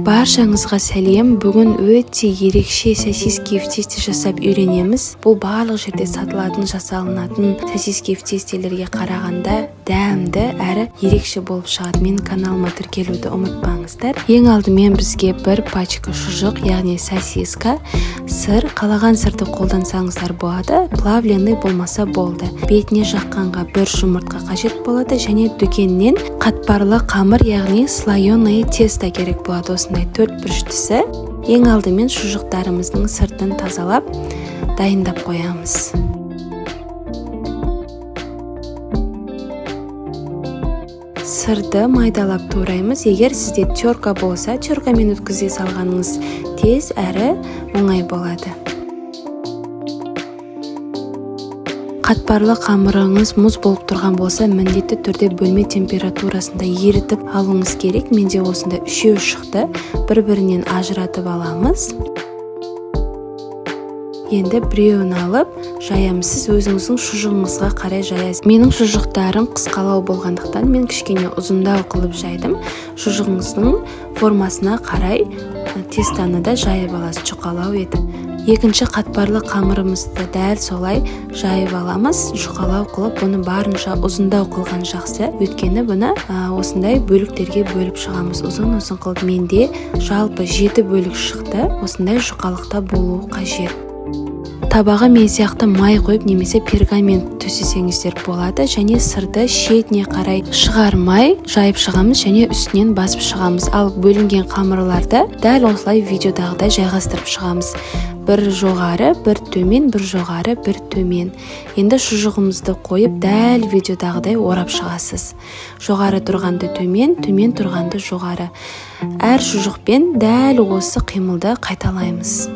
Баршаңызға сәлем! Бүгін өте ерекше сосиски в тесте жасап үйренеміз. Бұл барлық жерде сатылатын, жасалынатын сосиски в тестелерге қарағанда дәмді әрі ерекше болып шығады. Менің каналыма тіркелуді ұмытпаңыздар. Ең алдымен бізге бір пачка шұжық, яғни сосиска, сыр, қалаған сырды қолдансаңыздар болады, плавленый болмаса болды, бетіне жаққанға бір жұмыртқа қажет болады және дүкеннен қатпарлы қамыр, яғни слоеное тесто керек болады, осындай төрт бұрыштысы. Ең алдымен шұжықтарымыздың сыртын тазалап, дайындап қоямыз. Сырды майдалап тураймыз. Егер сізде терка болса, теркамен өткізе салғаныңыз тез әрі оңай болады. Қатпарлы қамырыңыз мұз болып тұрған болса, міндетті түрде бөлме температурасында ерітіп алуыңыз керек. Менде осындай үшеу шықты, бір бірінен ажыратып аламыз. Енді біреуін алып жаямыз. Сіз өзіңіздің шұжығыңызға қарай жаясыз. Менің шұжықтарым қысқалау болғандықтан, мен кішкене ұзындау қылып жайдым. Шұжығыңыздың формасына қарай тестаны да жайып аласыз, жұқалау етіп. Екінші қатпарлы қамырымызды дәл солай жайып аламыз, жұқалау қылып. Бұны барынша ұзындау қылған жақсы, өйткені бұны осындай бөліктерге бөліп шығамыз, ұзын ұзын қылып. Менде жалпы жеті бөлік шықты. Осындай жұқалықта болуы қажет. Табаға мен сияқты май қойып немесе пергамент төсесеңіздер болады. Және сырды шетіне қарай шығармай жайып шығамыз және үстінен басып шығамыз. Ал бөлінген қамырларды дәл осылай видеодағыдай жайғастырып шығамыз: бір жоғары, бір төмен, бір жоғары, бір төмен. Енді шұжығымызды қойып, дәл видеодағыдай орап шығасыз: жоғары тұрғанды төмен, төмен тұрғанды жоғары. Әр шұжықпен дәл осы қимылды қайталаймыз.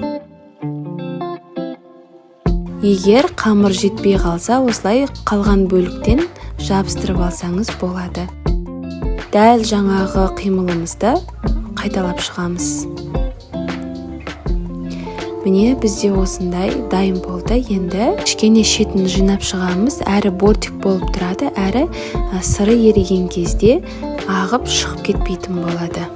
Егер қамыр жетпей қалса, осылай қалған бөліктен жабыстырып алсаңыз болады. Дәл жаңағы қимылымызды қайталап шығамыз. Міне, бізде осындай дайын болды. Енді кішкене шетін жинап шығамыз. Әрі бортик болып тұрады, әрі сыры еріген кезде ағып шығып кетпейтін болады.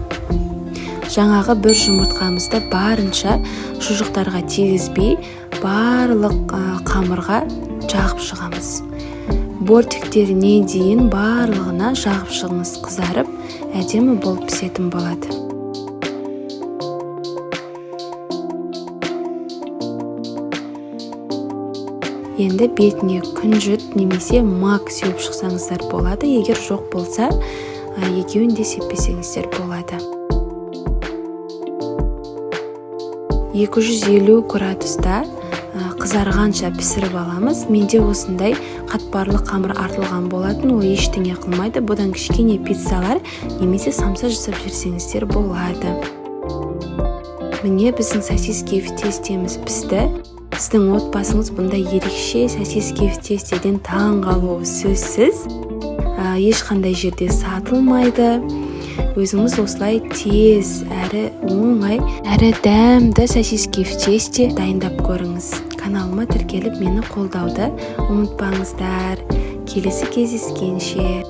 Жаңағы бір жұмыртқамызды барынша шұжықтарға тигізбей, барлық қамырға жағып шығамыз. Бортиктеріне дейін барлығына жағып шығыңыз. Қызарып, әдемі болып пісетін болады. Енді бетіне күнжіт немесе мак сеуіп шықсаңыздар болады. Егер жоқ болса, екеуін де сеппесеңіздер болады. 250 градуста қызарғанша пісіріп аламыз. Менде осындай қатпарлы қамыр артылған болатын, ол ештеңе қылмайды. Бұдан кішкене пиццалар немесе самса жасап жіберсеңіздер болады. Міне, біздің сосиски в тестеміз пісті. Сіздің отбасыңыз бұндай ерекше сосиски в тестеден таң қалуы сөзсіз. Ешқандай жерде сатылмайды. Өзіңіз осылай тез әрі оңай әрі дәмді сосиски в тесте дайындап көріңіз. Каналыма тіркеліп, мені қолдауды ұмытпаңыздар. Келесі кездескенше!